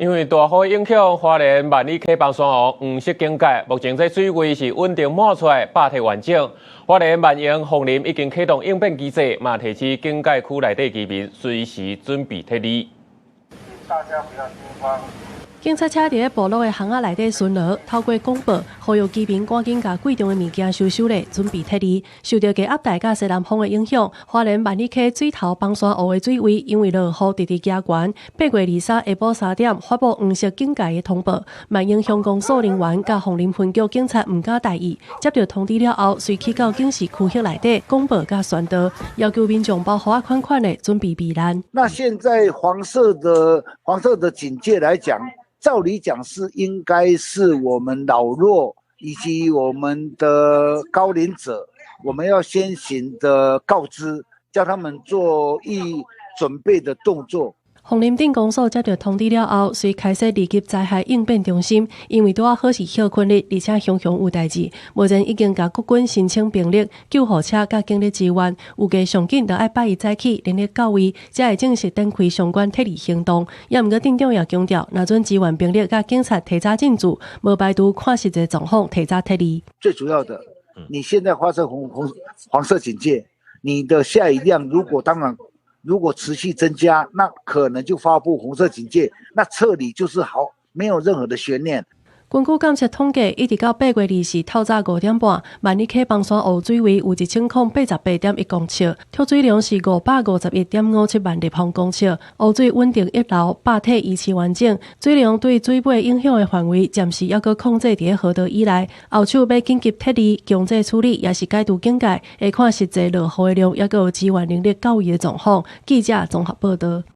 因為大雨影響，花蓮萬里溪崩山湖黃色警戒，目前這水位是穩定滿出來，壩體完整。花蓮萬榮鳳林已經啟動應變機制，嘛提醒警戒區內底居民隨時準備撤離。大家不要驚慌。警察車佇咧部落的巷仔內底巡邏，透過廣播呼籲居民趕緊共貴重的物件收收咧，準備撤離。受著低壓帶佮西南風的影響，花蓮萬里溪水頭崩山湖的水位因為落雨直直加懸。8月23下晡3點發布黃色警戒的通報，萬榮鄉公所人員佮鳳林分局警察毋敢大意，接著通知了後，隨去到警示區域內底廣播佮宣導，要求民眾包予仔款款的準備避難。那現在黃色的警戒來講，照理講是應該是我們老弱以及我們的高齡者，我們要先行的告知，叫他們做預準備的動作。鳳林鎮公所接著通知了後，隨開設二級災害應變中心，因為拄仔好是歇睏日，而且雄雄有代誌，目前已經共國軍申請兵力、救護車佮警力支援，預計上緊著愛拜一早起人力到位，才會正式展開相關撤離行動。也毋過鎮長也強調，若準支援兵力佮警察提早進駐，無排除看實際狀況提早撤離。最主要的，你現在發生紅紅黃色警戒，你的下雨量如果當然，如果持續增加，那可能就發布紅色警戒，那撤離就是好，沒有任何的懸念。根據監測統計，一直到8月24透早5點半，萬里溪崩山湖水位有1088.1公尺，蓄水量是551.57萬立方公尺，湖水穩定溢流，壩體維持完整，水量對水尾影響的範圍暫時猶閣控制佇河道以內。後續欲緊急撤離、強制處理，抑是解除警戒，會看實際落雨的量，猶閣有支援能力到位的狀況。記者綜合報道。